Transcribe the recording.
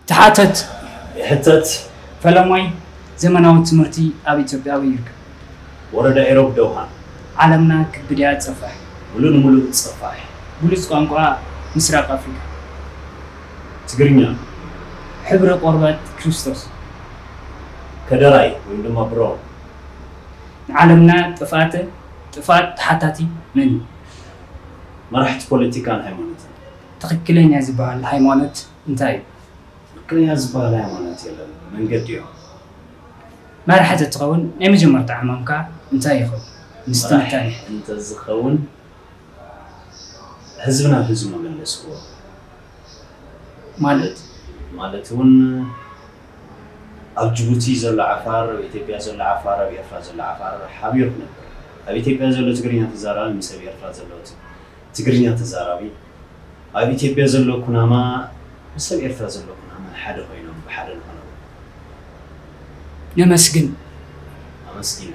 ተሓተት። ይሕተት። ፈለማይ፣ ዘመናዊ ትምህርቲ ኣብ ኢትዮጵያ ኣበይ ይርከብ? ወረዳ ኤሮብ ደውሃን። ዓለምና ክቢ ድያ ጸፋሕ? ሙሉእ ንሙሉእ ጸፋሕ። ብሉጽ ቋንቋ ምስራቕ ኣፍሪካ? ትግርኛ። ሕብሪ ቆርበት ክርስቶስ? ከደራይ ወይም ድማ ብራውን። ንዓለምና ጥፍኣተ ጥፍኣት ተሓታቲ መን እዩ? መራሕቲ ፖለቲካን ሃይማኖትን። ትኽክለኛ ዝበሃል ሃይማኖት እንታይ እዩ? ትኽክለኛ ዝበሃል ሃይማኖት የለን፣ መንገዲ እዮም። መራሒ ተትኸውን ናይ መጀመርታ ዕማምካ እንታይ ይኸውን? ምስ ትንታኔ። እንተዝኸውን ህዝብና ህዝቡ መመለስዎ። ማለት ማለት እውን ኣብ ጅቡቲ ዘሎ ዓፋር፣ ኣብ ኢትዮጵያ ዘሎ ዓፋር፣ ኣብ ኤርትራ ዘሎ ዓፋር ሓቢሩ ክነብር። ኣብ ኢትዮጵያ ዘሎ ትግርኛ ተዛራቢ ምስ ኣብ ኤርትራ ዘሎ ት- ትግርኛ ተዛራቢ፣ ኣብ ኢትዮጵያ ዘሎ ኩናማ ምስ ኣብ ኤርትራ ዘሎ ኩናማ ሓደ ኮይኖም ብሓደ ንኸነብሩ። ነመስግን። ኣመስጊነ።